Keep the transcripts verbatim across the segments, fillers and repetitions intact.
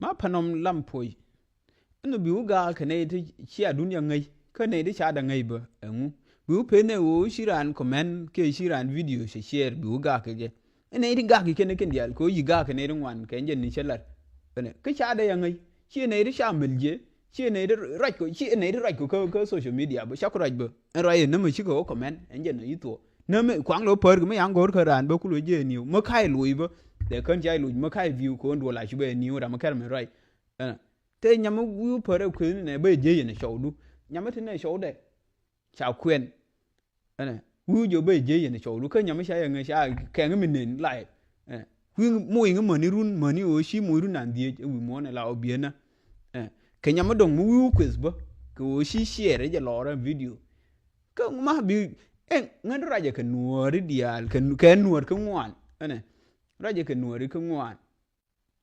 Ma pa̱nɔm lam puɔ̱c. Ɛn bi wä gaak kɛ nɛy ti cia dunia ŋäc kä nɛy ti ca da ŋäc bä ɛŋu? Bi wä pen ɛ ɣöö ci raan comment kiɛ ci raan video cɛ share bi wä gaak kɛ jɛ. Ɛ nɛy ti gaak kɛ kɛn kɛn diaal kɛ ɣöö yi gaak kɛ nɛy ti ŋuan kɛ jɛ ni cɛ lat. Ɛnɛ kä ca da ya ŋäc ci nɛy ti ca mel jɛ ci nɛy ti ruac kɔ ci nɛy ti ruac kɔ kä, kä social media bä ca ku ruac bä. Ɛn ruac ɛ nämɛ cikɛ wä comment ɛn jɛ ni yi thuɔɔ. Nämɛ kuaŋ lɛ wä pär kɛ mi yaŋ go̱o̱r kä raan bä kul wä jɛ niw mä ka̱c loc bä. Dɛ kän ca loc mä ka̱c view kɛ ɣöö duɔl a ci bɛ niw ram mi kɛr mi ruac. Ɛnɛ. Te nyam mi wi̱i̱ pärɛ kuëth ni nɛ bä jiey yɛn cɔwdu. Nyam mi ti nɛ cɔwdɛ ca kuɛn. Ɛnɛ wi̱i̱ jɔ bä jiey yɛn cɔwdu kä nyam mi ca yɛ ŋäc ca kɛŋ mi nen live. Ɛnɛ wi̱i̱ moc ŋä mäni run mäni ɣöö ci moc run an dhieec ɛ wi̱i̱ muɔ̱ɔ̱n ɛ la ɣöö bienä. Ɛnɛ kɛ nyam mi dɔ̱ŋ mi wi̱i̱ kuëth bä kɛ ɣöö ci share jɛ lɔɔrä video. Kä ma bi ɛn ŋän racɛ kɛ nuɔɔri diaal kɛ nuɔɔr kä ŋuan. Ɛnɛ racɛ kɛ nuɔɔri kä ŋuan.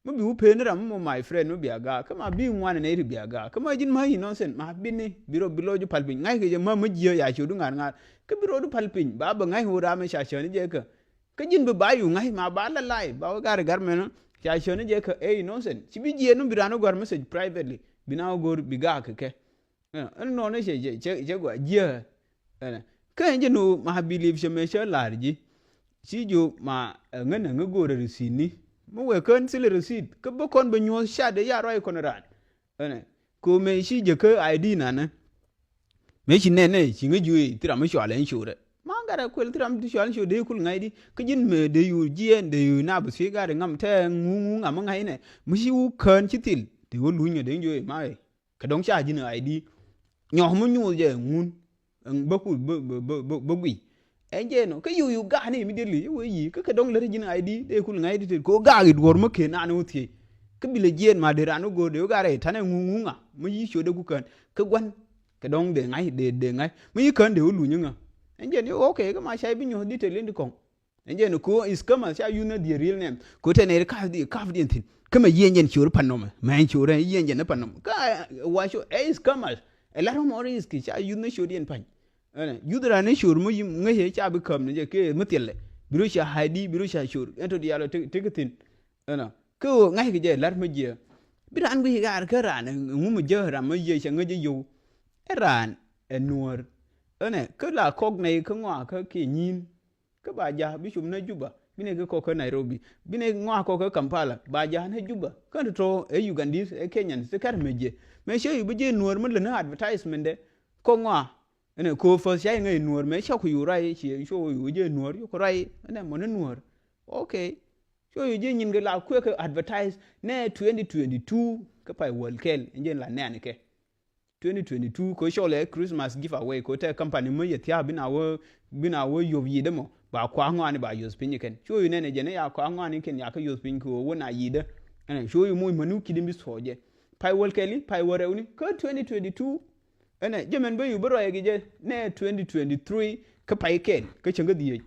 Mi bi wä pen ram mi mɔ my friend mi bia gaak kä ma bi ŋuan nɛ ri bia gaak kä ma ji̱n ma yi nonsense ma bi ni bi rɔ bi lɔ ju pal piny ŋa̱c kɛ jɛ ma mi jiɛ ya ciöt ŋa̱r ŋa̱r kä bi rɔ du pal piny ba bɛ ŋa̱c wä ram mi ca cäni jɛ kä kä ji̱n bi ba yu ŋa̱c ma ba la lai ba wä gar gar mɛn ca cäni jɛ kä ey nonsense ci bi jiɛ nu bi ran wä gɔr message privately bi na wä gor bi gaak kɛ kɛ. Ɛn nɔnɔ cɛ cɛ cɛ cɛ gua jiɛ. Ɛnɛ kä ɛn jɛ nu ma believe cɛ mɛ cɛ lar ji̱. Ci ji̱ ma ŋä nɛ ŋä go̱o̱rɛ receipt ni mi wɛ kän thil receipt kä bä kɔn bɛ nyuɔ̱th ca dee ya ruac kɔn raan. Ɛnɛ ko mɛ ci jɛ kä I D nanɛ. Mɛ ci nɛn nɛ ci ŋä ji̱ wee thi ram mi cual ɛn corɛ ma gat ɛ kuɛl thi ram ti cual ɛn cor dee kul ŋa̱c di kä ji̱n mɛ dee yu jiɛn dee yu na bɛ thiec gat ɛ ŋam tɛ ŋu ŋu ŋam mi ŋa̱c nɛ mi ci wä kän ci thil dee wä luny ŋä dee ji̱ wee ma ɛ. Kɛ dɔ̱ŋ ca ji̱n I D nyɔk mi nyuuth jɛ ŋun bä ku bä bä bä bä guiy. Ɛn jɛ nɔ kä yu yu ga̱a̱n immediately wee yi kä kɛ dɔ̱ŋ lät ji̱n I D dee kul ŋa̱c di tet ko gaak i̱ duɔ̱ɔ̱r mi ken an wä thiec. Kä bi lɛ jiɛɛn ma dee ran wä go̱o̱r dee wä gaak rɛy tanɛ ŋuŋ ŋuŋ ŋa mi yi ciöt dee ku kään kä gua̱n. Kɛ dɔ̱ŋ dee ŋa̱c dee dee ŋa̱c mi yi kään dee wä luny ŋa. Ɛn jɛ ni okay kä ma ca i̱ bi nyuɔ̱th detail in di kɔŋ. Ɛn jɛn ko scammers ca yuth ni their real name ko tɛ nɛy kaf di kaf di ɛn thin kä mɛ yiɛn jɛn ciöör pan nɔmɛ mɛ ɛn ciöör ɛn yiɛn jɛn pan nɔmɛ kä wa ciö ɛ scammers. Ɛ lat mɔ risk ca yuth ni ciöör yɛn pany. Ɛnɛ yuth ran ni ciöör mɔ ŋäcɛ ca bi käm ni jɛ kɛ mi thilɛ bi rɔ ca I D bi rɔ ca ciöör ɛn tɔ diaal ɔ tek thin. Ɛnɔ kä ɣöö ŋa̱ckɛ jɛ lat mɛ jiɛ bi raan guic ɣaar kä raan ŋu mɛ jɛ ram mɛ jiɛ cɛ ŋäc jɛ yio̱w. Ɛ raan ɛ nuɔ̱ɔ̱r. Ɛnɛ kä la kɔk nɛy kä ŋɔakä kiɛ nyi̱i̱n. Kä ba ja̱ bi cum ni Juba bi ni kɛ kɔk kä Nairobi bi ni ŋɔak kɔk kä Kampala ba ja̱ ni Juba kä ni tɔ ɛ Ugandese ɛ Kenyans ti kɛr mɛ jiɛ mɛ cɛ yu bi jiɛ nuɔr mi lä ni advertisement dɛ kɔk ŋɔak. Ɛnɛ ko first ca yi ŋäc nuɔr mɛ cɛ ku yu ray ci cu yu jiɛ nuɔr yu ku ray ɛnɛ mɔ ni nuɔr. Okay. Cu yu jiɛ nyin kɛ la kuɛ kɛ advertise nɛ twenty twenty two kä pay wäl kɛl in jiɛ la nɛɛni kɛ. Twenty twenty two kɛ cɔl ɛ Christmas giveaway kɛ tɛ company mä yɛ thia̱a̱ bi na wä bi na wä yop yi̱dä mɔ ba kua̱ ŋɔaani ba yos piny kɛn cu yu nɛnɛ jɛn ya kua̱ ŋɔaani kɛn ya kä yos piny kɛ wä na yi̱dä. Ɛnɛ cu yu muc mäni wä ki̱di̱n bi thuɔɔk jɛ pay wäl kɛli pay wäl rɛwni kä twenty twenty two. Ɛnɛ jɛ mɛn bä yu bä rɔyɛ kɛ jɛ nɛ twenty twenty three kä pay kɛl kä cäŋ kä dhieec.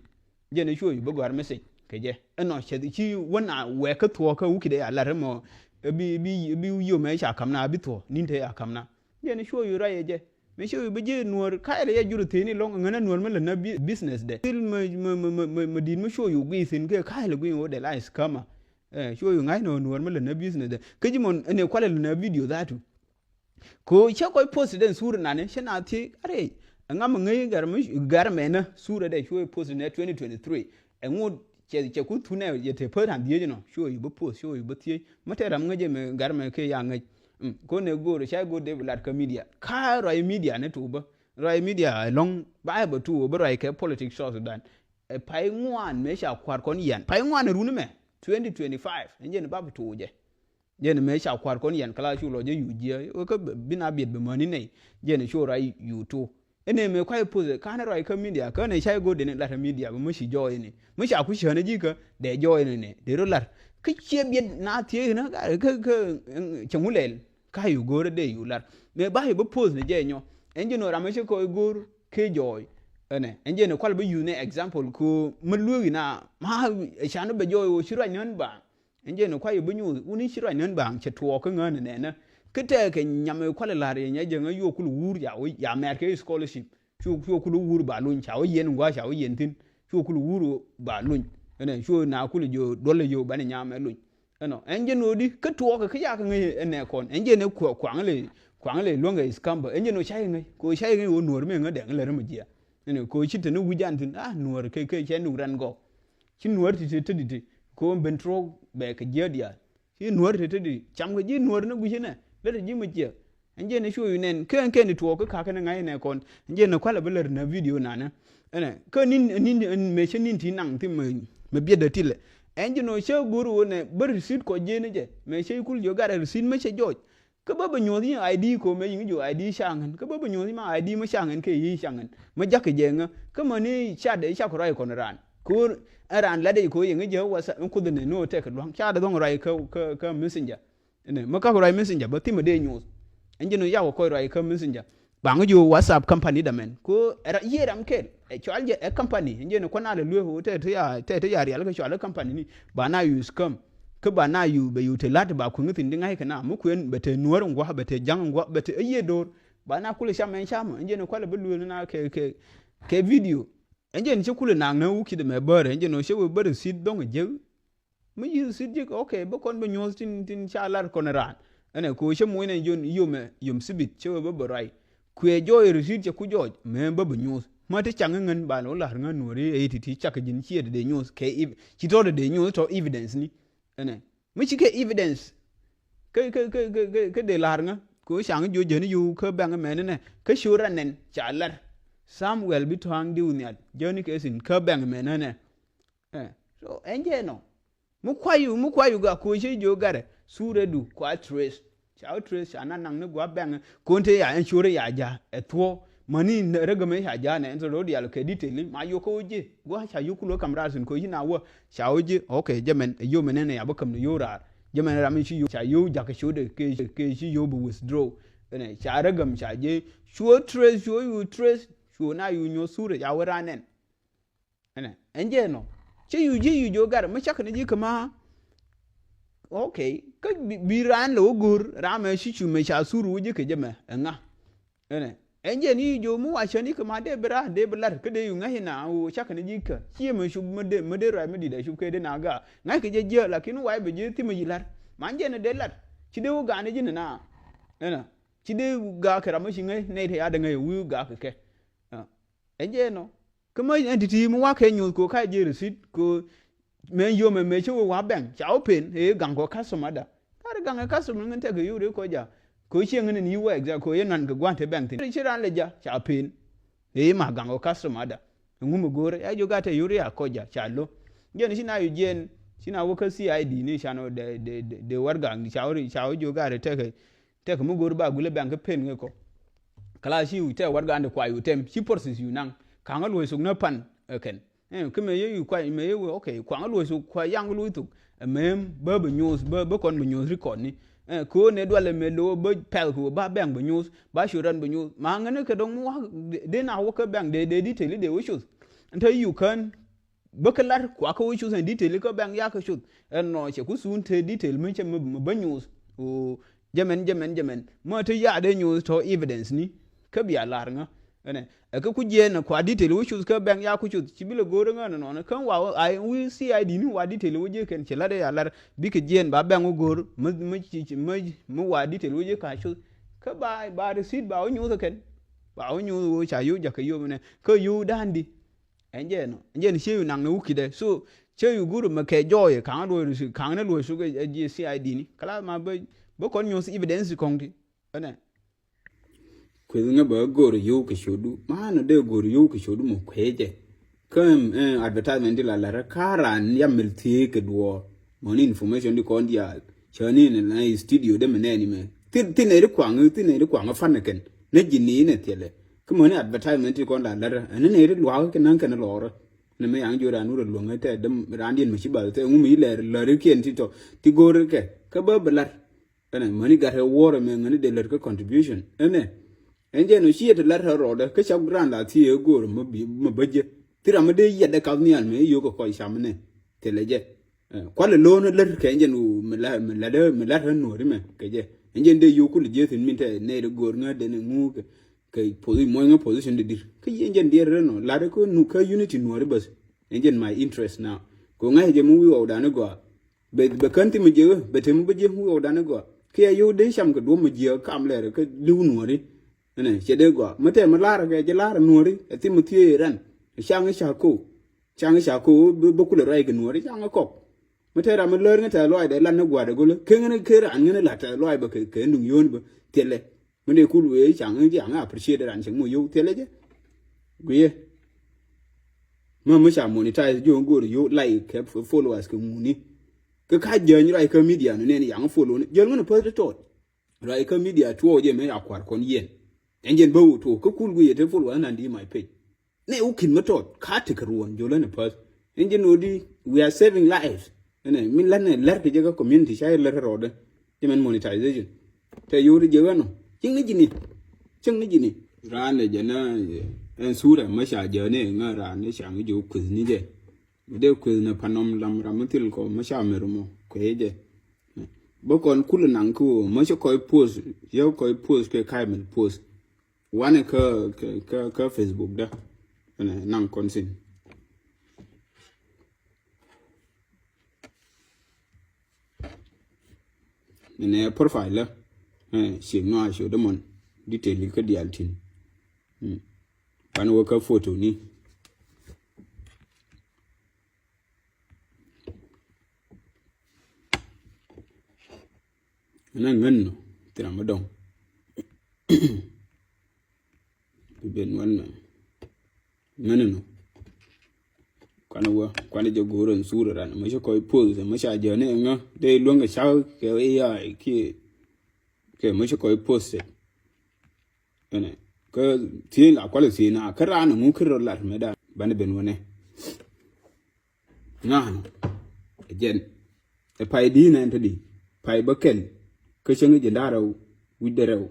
Jɛn ɛ cuɔ yu bä gɔ̱a̱r message kɛ jɛ ɛnɔ cɛ ci wä na wɛɛk kä thuɔɔk kä wä ki̱dɛ ya lar ɛmɔ. Bi bi bi yom ɛ ca ka̱m na bi thuɔɔk ni̱n te ya ka̱m na. Jɛn ɛ cuɔ yu rɔyɛ jɛ mɛ cuɔ yu bä jiɛ nuɔ̱ɔ̱r ka̱yɛ lɛ yɛ jur thi̱n ilɔ̱ŋ ŋänä nuɔ̱ɔ̱r mi lät na business dɛ thil mɛ mɛ mɛ mɛ di̱t mi cuɔ yu gui̱i̱ thi̱n kɛ ka̱yɛ lɛ gui̱i̱ wä dɛ la scammer. Ɛ cuɔ yu ŋa̱c nɔ nuɔ̱ɔ̱r mi lät na business dɛ kä ji̱ mɔ ɛn ɛ kualɛ lät na video that. Ko cä kɔc post den sur nani cä na thiec are ŋa mi ŋäc gar mi gar mɛnä sur dɛ cuɔ post ne twenty twenty three. Ɛŋu cɛ cɛ ku thunɛ yɛ te pät ran dhiec nɔ cuɔ yi bä post cuɔ yi bä thiec mi te ram ŋäc mɛ gar mɛ ke ya ŋäc. Ko ne go̱o̱r ca go̱o̱r de bi lat kä media ka rɔy media ni tu bä rɔy media ɛlɔŋ ba bä tu bä rɔy kɛ politic South Sudan. Ɛ pay ŋuan mɛ ca kuar kɔn yan pay ŋuan run mɛ twenty twenty five ɛn jɛn ba bi tu jɛ. Jɛn mëë ca kua̱r kɔn yɛn kɛ la cu lɔ jɛ yu jiɛ wä kä bi na biɛt bi mäni nɛy. Jɛn cu ruac yu tu. Ɛn mëë kua̱c poth ɛ ka̱n ruac kä media kä nɛ ca i̱ go̱o̱r deni lat ɛ media bi mä ci jɔɔy ni mä ca ku cään ji̱ kä dee jɔɔy ni nɛ dee rɔ lat. Kä ciɛ biɛt na thiee na kä kä cɛ ŋu lɛl ka yu go̱o̱r dee yu lat. Mëë ba yu bi poth ni jɛ nyɔ ɛn jɛ nɔ ram ci kɔc go̱o̱r kee jɔɔy. Ɛnɛ ɛn jɛ ni kual bi yuth ni example ko mä lueek ina ma can bɛ jɔɔy wä ci ruac nän ba. Ɛn jɛ ni kuay bi nyuuth wuni ci ruac nän ba̱a̱ŋ cɛ tuɔɔk kä ŋään nɛnɛ. Kä tɛɛkɛ nyam ɛ kualɛ la̱r yɛ nyɛ jɛ ŋä yuɔ kul wuur ya wä ya mɛɛr kɛ scholarship. Cu cu kul wuur ba luny ca wä yɛn ŋua̱a̱ ca wä yɛn thi̱n. Cu kul wuur ba luny. Ɛnɛ cu na kul jɛ duɔl jɛ banɛ nyam ɛ luny. Ɛnɔ ɛn jɛn ɣöö di kä tuɔɔkɛ kä yakɛ ŋäc ɛ nɛ kɔn ɛn jɛn ɛ kuaŋ lɛ, kuaŋ lɛ luäŋ kɛ iskambä ɛn jɛn ɣöö ca yɛ ŋäc kɛ ɣöö ca yɛ ŋäc ɣöö nuɔ̱ɔ̱r mɛ ŋä dɛŋ lɛ ri mɛ jiɛɛn. Ɛnɔ kɛ ɣöö ci te ni wi̱c an thi̱n a nuɔ̱ɔ̱r kɛ kɛ cɛ nuŋ ran gɔk. Ci nuɔ̱ɔ̱r ti te te di te kɛ ɣöö ben tuɔɔk bɛ kɛ jiääk diaal. Ci nuɔ̱ɔ̱r te te di cam kɛ ji̱ nuɔ̱ɔ̱r ni gui̱c ɛnɛ lät ɛ ji̱ mɛ jiɛɛk. Ɛn jɛn ɛ cuɔ yu nɛn kä ɛn kɛn i̱ tuɔɔk kä ka̱kä ni ŋa̱c ɛnɛ kɔn ɛn jɛn ɛ kualɛ bi lär nä video nanä. Ɛnɛ kä nin nin mëë cä nin ti naŋ ti mɛ biɛt dee tilɛ. Ɛn jɛn ɔ cä go̱r ɣöö nɛ bä receipt kɔ jiɛn jɛ mëë cä ikul jiɔ gat receipt mä cɛ jɔɔc. Kä bä bä nyuɔ̱th i̱ I D kɔ mëë yiŋ jiɔ I D ca ŋän kä bä bä nyuɔ̱th i̱ ma I D mä ca ŋän kɛ yi̱ ca ŋän mä jakä jɛ ŋä kä mä ni cat dee cak ruac kɔn raan kɛ ɣöö ɛn raan lat dee kɛ ɣöö yiŋ jɛ wasa ɛn kuoth ɛnɛ ni ɣöö tɛk kɛ lua̱ŋ cat dee dhɔŋ ruac kä kä kä messenger. Ɛnɛ mi kak ruac messenger bä thimɛ dee nyuuth. Ɛn jɛn ɔ yak ɔ kɔc ruac kä messenger. Baŋ ji̱ ɔ WhatsApp company dämɛn ko ɛra yiëë ram kɛl ɛ cɔal jɛ ɛ company ɛn jɛn ɔ kuan a lɛ luee ɔ tɛ tɛ ya tɛ tɛ ya rial kä cɔal ɛ company ni. Ba na use käm kä ba na yu bɛ yu te la̱t ba kueŋ thin di ŋa̱c kɛ na mi kuën bɛ te nuɔ̱ɔ̱r ŋua̱ bɛ te ja̱ŋ ŋua̱ bɛ te ɛ yiëë do̱r. Ba na kulɛ cam ɛn cam ɛn jɛn ɔ kualɛ bi luee ni na kɛ kɛ kɛ video. Ɛn jɛn cä kulɛ naŋ na wukit ɛmɛ bäärɛ ɛn jɛn ɔ cä wee bä receipt dhoŋ ɛ jek. Mi yi̱th thi̱t ji̱ kɛ okay bä kɔn bä nyuɔ̱th tin tin ca lar kɔn raan. Ɛnɛ kɛ ɣöö cä muɔ̱c nɛ jon yomɛ yom thibit cä wee bä bä ruac. Kuɛ jɔɔc receipt cɛ ku jɔɔc mɛ bä bä nyuɔ̱th ma ti caŋ ŋän ba lɛ wä la̱r ŋän nuɔ̱ɔ̱ri ɛ ti ti cak ji̱n ciɛ dee nyuɔ̱th kɛ ci tɔ̱ dee nyuɔ̱th tɔ̱ evidence ni. Ɛnɛ mi ci kɛ evidence. Kä kä kä kä kä dee la̱r ŋä kɛ ɣöö caŋ jiö jäni yio̱w kä bɛŋ mɛn ɛnɛ kä ciö ran nɛn ca lar. Samuel bi tɔ̱a̱ŋ diw nhial jäni kɛ thi̱n kä bɛŋ mɛn ɛnɛ. Ɛ so ɛn jɛ nɔ. Mi kuay yu mi kuay yu gak koci jiö garɛ surɛ du kua trace. Ca wä trace ca na naŋ ni gua̱ bɛŋ kon te ya ɛn cori ya ja ɛ thuɔ. Mäni rɛ gämɛ ca ja nɛ ɛn tɔ rɔ dial kɛ detail ni ma yuk kä wä ji̱ gua̱ ca yuk kulo kam rar thin koci na wä. Ca wä ji̱ ok jɛ mɛn ɛ yom ɛnɛn ya bä käm ni yio rar. Jɛ mɛn ram mi ci yio ca yio jakä codɛ kɛ ci yio bä withdraw. Ɛnɛ ca rɛ gäm ca ji̱ cuɔ trace cuɔ yu trace cuɔ na yu nyuɔ surɛ ca wä ran nɛn. Ɛnɛ ɛn jɛ nɔ cä yu ji̱ yu jiö gat mi cak ni ji̱ kä ma. Ok kä bi raan lɛ wä go̱r ram mɛ ci cu mɛ ca sur wä ji̱ kɛ jɛ mɛ ɛŋa. Ɛnɛ ɛn jɛ ni yu jiö mi wa cä ni kä ma dee bi raan dee bi lar kä dee yu ŋa̱c ina wä cak ni ji̱ kä ci mɛ cup mɛ dee mɛ dee ruac mɛ dit a cup kɛ dee na ga ŋa̱c kɛ jɛ jiɛ lakin wa bɛ ji̱ thimɛ ji̱ lar man jɛ ni dee lar ci dee wä ga ni ji̱ ni na. Ɛnɛ ci dee ga kɛ ram mɛ ci ŋa̱c nɛy te ya dee ŋa̱c wi̱i̱ ga kɛ kɛ. Ɛn jɛ nɔ. Kä mä ɛn ti̱ti̱ mi wa̱a̱ kɛ nyuuth ko ka ji̱ receipt ko. Mɛ yom ɛmɛ cä wee wa̱a̱ bɛŋ ca wä pen ëë gaŋ kɔ customer da. Kar gaŋ ɛ customer ŋän tɛk kɛ yio̱w rëë kɔ ja. Ko cieŋ ŋän ɛn yi wä exact ko yɛ nɔn kɛ gua̱n te bɛŋ thin ci raan lɛ ja ca pen. Ëë ma gaŋ kɔ customer da. Ɛŋu mi go̱o̱rɛ ya jiök a te yio̱w rëë a kɔ ja ca lo̱. Jɛn ci na yu jiɛn ci na wä kä C I D ni can wä dee dee dee warɛgak ni ca wä jiök a te tɛk. Tɛk mi go̱o̱r ba gulɛ bɛŋ kä pen ŋä kɔ. Kala ci yu tɛ warɛgak ni kuay yu tɛm ci process yu naŋ kaŋä luɔ̱c thok ni pan ɛ kɛn. Kä mɛ yɛ yu kuay mɛ yɛ wee ok kuaŋä luɔ̱c thok kuay yaŋ luɔ̱c thok. Ɛ mɛ bä bɛ nyuuth bä bä kɔn bɛ nyuuth record ni. Kä nɛ dualɛ mɛ lo̱ bä pɛl kɛ wee ba bɛŋ bɛ nyuuth ba ciöt rɛn bɛ nyuuth ma ŋäni kɛ dɔ̱ŋ mi wak. Dee na wä kä bɛŋ dee dee detail dee wä cuth. Ɛn te yu kään bä kä lar kuakä wä cuth ɛn detail kä bɛŋ yakä cuth. Ɛn nɔ cɛ ku thuun te detail mi cɛ mi bä nyuuth. Jɛmɛn jɛmɛn jɛmɛn mɛ te yaat dee nyuuth tɔ evidence ni. Kä bia lar ŋä ɛnɛ ɛ kä ku jiɛɛn ɛ kua detail wä cuth kä bɛŋ yaku cuth ci bi lɛ go̱o̱r ŋä nɔnɔ kä wa a wi̱i̱ C I D ni wa detail wä jiɛ kɛn ci lat ya lar. Bikɛ jiɛɛn ba bɛŋ wä go̱o̱r mi mi ci mi mi wa detail wä jiɛ ka cuth. Kä ba ba receipt ba wä nyuuth kɛn. Ba wä nyuuth wä ca yio̱w jakä yio̱w mɛnɛ kä yio̱w da̱a̱n di. Ɛn jɛ nɔ ɛn jɛ ni ciey naŋ ni wukidɛ so ciey yu guru mɛ kɛ jɔɔyɛ kaŋ luɔy ri kaŋ ni luɔy suk ɛ jiɛ C I D ni kala ma bä bä kɔn nyuɔth evidence kɔŋ ti. Ɛnɛ. Kueth ŋä bä go̱r yio̱w kɛ codu ma nɔ dee go̱r yio̱w kɛ codu mɔ kuecɛ. Kä advertisement di la lɛrɛ ka ran ya mil thieek kɛ duɔɔr mɔ ni information di kɔn diaal cä ni ni na studio de mɛ nɛɛni mɛ thin thin eri kuaŋ thin eri kuaŋ fan kɛn. Nɛ ji̱ ni nɛ thiɛlɛ. Kä mäni advertisement ti kɔn la lär ɛn ni ri luaak kɛ na̱ŋ kɛn lɔɔrä. Ni mi yaŋ jiö raan wurɛ luäŋ tɛ däm raan diɛn mi ci bath tɛ ŋu mi lɛr lär kiɛn ti tɔ ti go̱o̱r kɛ kä bä bä lar. Ɛnɛ mäni gat ɛ wuɔrɛ mɛ ŋäni dee lär kä contribution ɛnɛ. Ɛn jɛ nɔ ci yɛ ti lar ɛ rɔɔdɛ kä cak raan la thiee go̱o̱r mi bä jɛ thi ram mi dee yɛt ɛ kap nhial mi yio̱k ɛ kɔc cam nɛ. Thilɛ jɛ. Kualɛ lo̱o̱n lät kɛ jɛn wu mi lat mi lat mi lat ɣän nuɔ̱ɔ̱ri mɛ kɛ jɛ. Ɛn jɛn dee yio̱w kulɛ jieth in min tɛ nɛy ri go̱o̱r ŋäät den in ŋuuk kɛ posi muɔ̱ny ŋä position de dir kä yɛn jɛn diɛɛr rɛ nɔ lat kä nu kä unity nuɔ̱ɔ̱ri bäth. Ɛn jɛn my interest now kɛ ŋa̱c jɛ mi wi̱i̱ ɣɔw dan igɔaa. Bɛ, bɛ kän thim jiɛ, bɛ tem bä jiɛ wi ɣɔw dan gɔaa. Kiɛ yio̱w dee cam kɛ duɔ̱m jiɛ kam lɛr kɛ li̱w nuɔ̱ri. Ɛnɛ, cɛ dee gɔaa. Mi tɛm mi lar kɛ, jɛ lar nuɔ̱ri, ɛ thim mi thiee ran. Caŋ ca ko. Caŋ ca ko, bä, bä kulɛ ruac kɛ nuɔ̱ri, caŋ kɔk. Mi tɛm ram mi lär ŋä tɛth luac dee lan ni gua̱a̱r dee go̱lä. Kɛ ŋä ni kɛ ran ŋä ni la tɛth luac bä kɛ, kɛ nuŋ yo̱o̱n bä. Thilɛ. Mi dee kul wee caŋ, caŋ appreciate ran cɛ ŋu yio̱w thilɛ jɛ. Guiɛ. Mä mi ca monetize ji̱ ɣän go̱o̱r yio̱w like kɛ followers kɛ ŋuni. Kä ka jäny ruac kä media ni nɛn yaŋ follow ni. Jäl ŋun a post tɔt. Ruac kä media tuɔɔk jɛ mɛ ya kuar kɔn yɛn. Ɛn jɛn bä wut tuɔɔk kä kul guiɛ te followers nan di my page. Nɛ wä kin mä tɔt ka ti kɛ ruɔn jolä ni päth. Ɛn jɛ nodi, we are saving lives. Ɛnɛ, min lät nɛ lɛr kɛ jɛ kä community ca jɛ lɛr rɔɔdɛ. Jɛ mɛn monetization. Tɛ yori jɛ wɛn ɔ. Cieŋ ni ji̱ni. Cieŋ ni ji̱ni. Raan lɛ jɛ na, ɛn sura mä ca jɛ ni ŋa raan ni ca ŋa jɛ wä kueth ni jɛ. Dee kueth ni panɔm lam ram mi thil kɔ mä ca mer mɔ kuɛ jɛ. Bä kɔn kulɛ naŋ ki wä mä cɛ kɔc post, yɛ kɔc post kɛ ka̱a̱c mɛn post. Wanɛ kä, kä, kä, kä Facebook da. Ɛnɛ, naŋ kɔn sin. Ɛnɛ profile la. Ɛ, ciek nua ciek dämɔn. Detail kä dial tin. Mm. Pan wä kä photo ni. Ɛn a ŋän nɔ, thil ram mi dɔ̱ŋ. Bi ben wän mɛ. Ŋän nɔ. Kuanɛ wä, kuanɛ jɛ go̱o̱r ɛn sur ran. Mä cä kɔc post, mä ca jɛ ni ŋä. Dee luäŋ kɛ cak kɛ A I kiɛ, kɛ mä cä kɔc post. Ɛnɛ. Kä thieen la kualɛ thieen a, kä raan ŋu kɛ rɔ lat mɛ da. Banɛ ben wänɛ. Ŋa̱a̱n ɛ jɛn ɛ pay di̱i̱n ɛn te di pay bä kɛl kä cäŋ jiɛn da̱ŋ rɛw wi̱cdɛ rɛw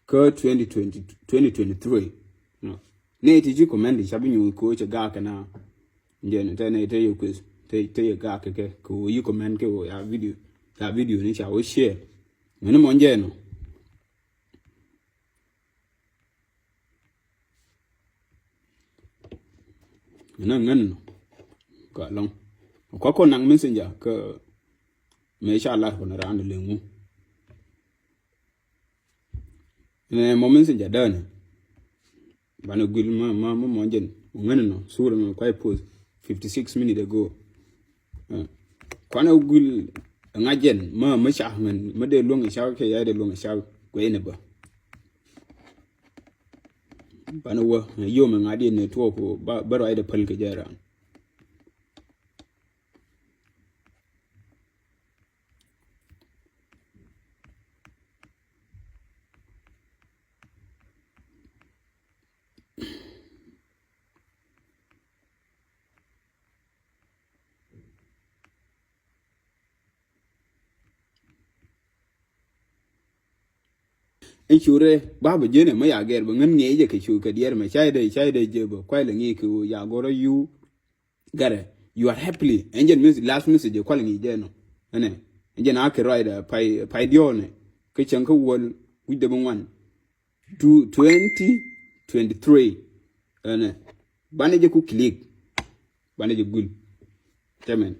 kä twenty twenty, twenty twenty-three. Nɛ ti ci comment ca bi nyuuth kɛ ɣöö cɛ gaak kɛ na jɛn te nɛ te yɛ kueth te yɛ gaak kɛ kɛ kɛ ɣöö yi comment kɛ ɣöö ya video, ya video ni ca wä share. Ŋäni mɔ jɛn ɔ. Nä ŋän nɔ. Ka lɔŋ. Kua kɔn naŋ messenger kä mëë ca lar kɔn raan leŋ ŋu. Nɛ mɔ messenger däni. Banɛ guil ma, ma, ma mɔ jɛn. Ŋän nɔ. Sura mɛ kuay post fifty six minute ago. Kuanɛ guil ŋa̱c jɛn ma, ma cak mɛn ma dee luäŋ cak kɛ ya dee luäŋ cak guɛy ni bä. Banɛ wä yom ŋa̱c diɛ ni tuɔk ba, ba ruacdɛ päl kɛ jɛ ran. Ɛn curɛ ba bä jenɛ mɛ ya gɛr bä ŋän ŋiɛ jɛ kɛ cu kɛ diɛr mɛ cay dee cay dee jɛ bä kuay lɛ ŋiɛ kɛ wä ya gɔrɔ yu. Garɛ, you are happily. Ɛn jɛn message, last message jɛ kual ŋi̱i̱c jɛ nɔ. Ɛnɛ, ɛn jɛn a kɛ ruacda pay, pay diɔɔnɛ kä cäŋ kä wäl wi̱cdɛ bi ŋuan. Twenty twenty-three. Ɛnɛ, banɛ jɛ ku click. Banɛ jɛ guil. Cɛ mɛn.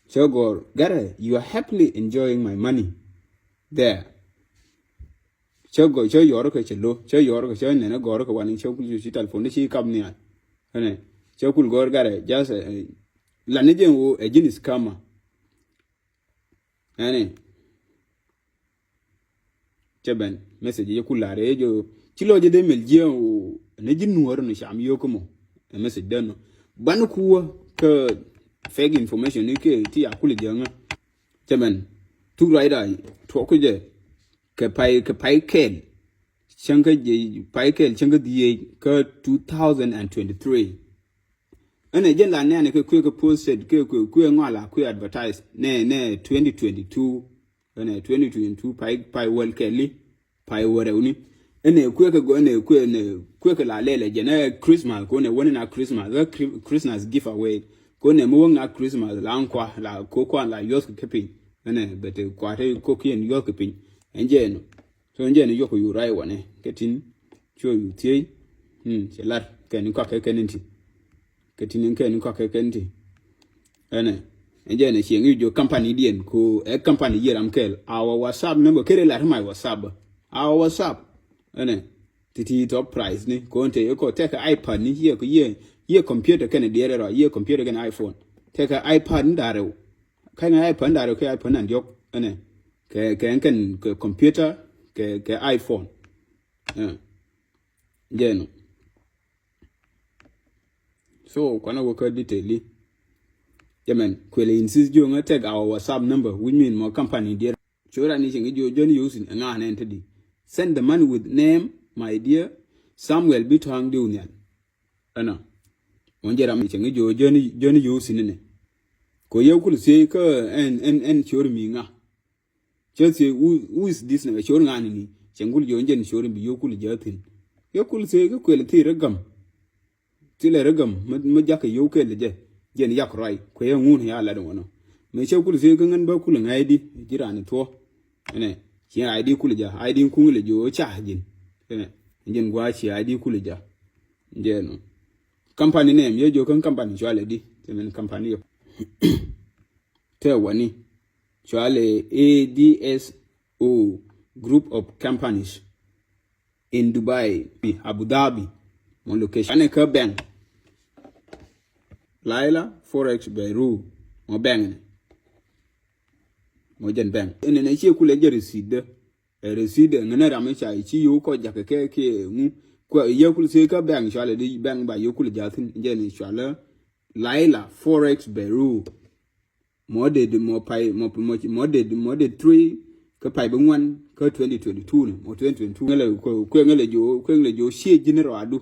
Cɛ gɔr, garɛ, you are happily enjoying my money there. Cä gɔ, cä yɔr kɛ cɛ lo, cä yɔr kɛ cɛ nɛnɛ gɔr kɛ wani cɛ kul ci telephone ci kap nial. Ɛnɛ, cɛ kul gɔr garɛ, just, eh, la ni jɛ wo, ɛ jini scammer. Ɛnɛ. Cɛ ben, message jɛ kul lar, ɛ jɛ, ci lɔ jɛ dee mel jiɛ wo, ni ji nuɔr ni cam yo kɛ mɔ. Ɛ message den nɔ. Ban kuwä kɛ fake information ni kɛ ti ya kul jɛ ŋa. Cɛ ben, tuk ruacda, tuɔk kɛ jɛ. Kɛ pay, kɛ pay kɛl. Cäŋ kä jiɛc, pay kɛl cäŋ kä dhiec kä two thousand and twenty-three. Ɛnɛ jɛn la nɛɛnɛ kɛ kuëë kɛ posted kɛ kuëë, kuëë ŋɔa la kuëë advertise. Nɛ, nɛ twenty twenty-two. Ɛnɛ twenty twenty-two pay, pay wäl kɛli. Pay wärɛwni. Ɛnɛ kuëë kɛ gɔ, ɛnɛ kuëë, ɛnɛ kuëë kɛ la lɛlɛ jɛn ɛ Christmas, kɛ ɛnɛ wäni na Christmas, ɛ Chri-, Christmas giveaway. Kɛ ɛnɛ mi wäŋ na Christmas la ŋ kua, la kɔ kua la yuɔth kɛ piny. Ɛnɛ bɛ te kua te kɔ kiɛn yuɔth kɛ piny. Ɛn jɛ ɛnɔ. So ɛn jɛ ɛnɔ yuɔk kɛ yu ray wanɛ. Kɛ tin, cuɔ yu thiey. Hmm, cɛ lar, kɛ ni kɔakɛ kɛ ni ti. Kɛ tin kɛ ni kɔakɛ kɛ ni ti. Ɛnɛ. Ɛn jɛn ɛ ciɛŋ i̱ jiök company diɛn ko ɛ company yiëë ram kɛl. Our WhatsApp number kɛn ɛ lat my WhatsApp. Our WhatsApp. Ɛnɛ. Ti̱ti̱ tɔ price ni ko ɛn te i̱ kɔ tɛkɛ iPad ni yiëë kɛ yiëë yiëë computer kɛnɛ diɛɛr rɔ yiëë computer kɛnɛ iPhone. Tɛkɛ iPad ni da̱rɛw. Kɛnɛ iPad ni da̱rɛw kɛ iPad ni diɔk. Ɛnɛ. Kɛ kɛ ɛn kɛn kɛ computer kɛ kɛ iPhone. Jɛn. So kuanɛ wä kä detail i̱. Jɛmɛn kuëlɛ insist jiöŋä tɛk our WhatsApp number which mean mɔ company diɛɛr. Cora ni cieŋ i̱ jiö jön yosin ɛŋa nɛn te di. Send the money with name my dear Samuel bi tɔ̱a̱ŋ diw nhial. Ɛnɔ. Mɔ jɛ ram cieŋ i̱ jiö jön yosin inɛ. Ko yɛ kul thiec kä ɛn ɛn ɛn cor mi ŋa. Cɛ thiec who is this nɛ cor ŋa ni ni cieŋ kul jiö jɛn cor bi yɛ kul jɛ thin. Yɛ kul thiec kä kuël thi rɛ gam. Thilɛ rɛ gäm mi jakɛ yio̱w kɛl jɛ jɛn yak ruac kuɛ yɛ ŋun ya lat ŋuɔnɔ. Mi cɛ kul thiee kä ŋän bä kul ŋa̱c di ji̱ raan thuɔ. Ɛnɛ ci ID kul ja ID kuŋ lɛ jiö ca ji̱n. Ɛnɛ ji̱n gua̱a̱ ci ID kul ja. Jɛ nɔ company name yɛ jiö kä company cualɛ di. Tɛ min company yɛ tɛ wani cualɛ ADSO group of companies in Dubai, Abu Dhabi. Mɔ location ane kä bank. Laila Forex Beirut mɔ bank ni. Mɔ jɛn bank. Ene ne cie kulɛ jɛ receipt de. Ɛ receipt de ŋene ram ica ici yo̱o̱ kɔ jakɛ kɛ kɛ ŋu. Kuɛ yɛ kul thiee kä bank cualɛ di bank ba yo̱o̱ kul jathin jɛn cualɛ Laila Forex Beirut. Mɔ dee di mɔ pay mɔ mɔ mɔ dee di mɔ dee three kä pay bi ŋuan kä twenty twenty two ni mɔ twenty twenty two ŋäl kueŋ ŋäl jo kueŋ ŋäl jo cie ji̱n rɔ adu.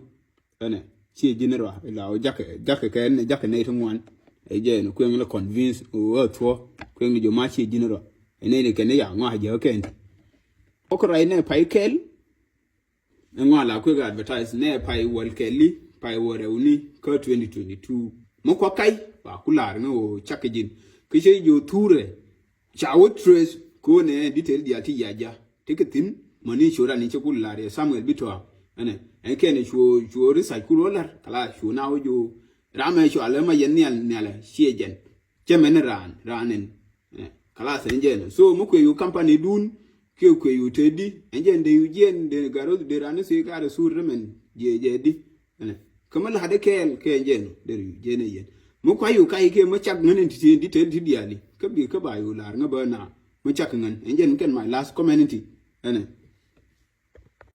Ɛnɛ cie ji̱n rɔ ila o jakɛ jakɛ kɛ ɛn jakɛ nɛy ti ŋuan. Ɛ jɛ ɛn kueŋ ŋäl convince o ɛ thuɔ kueŋ ŋäl jo ma cie ji̱n rɔ. Ɛ nɛy ni kɛn ni ya ŋɔa jɛ kɛn ti. Ɔk rɔy nɛ pay kɛl. Ɛŋɔ la kuek advertise nɛ pay wäl kɛli pay wäl rɛwni kä twenty twenty two. Mi kuak kac ba ku la̱r ŋä ɣöö cak kɛ ji̱n kä cä ji̱ ji̱ ɣöö thurɛ. Ca wä trace kɛ ɣöö nɛ detail diaal ti yac ja̱ ti kɛ thi̱n. Mäni cu ran ni cä ku la̱r yɛ Samuel bi tɔa. Ɛnɛ ɛn kɛn cu cu research ku wä la̱r kala cu na wä ji̱ ɣöö ram ɛ cua lɛ ma yɛn nhial nhialɛ ciɛ jɛn. Cɛ mɛn raan raan ɛn. Kalas ɛn jɛn so mi kuɛ yu company dun kiɛ kuɛ yu te di ɛn jɛn de yu jiɛn de garo de raan ni si ka de sur de mɛn jɛ jɛ di. Kä mi la de kɛɛl kɛ ɛn jɛn de yu jiɛn ɛ yɛn mi kua yu ka yi kiɛ mi cak ŋän in ti ti di te di diali kä bi kä ba yu lar ŋä bä na mi cak ŋän ɛn jɛn kɛn my last comment in ti. Ɛnɛ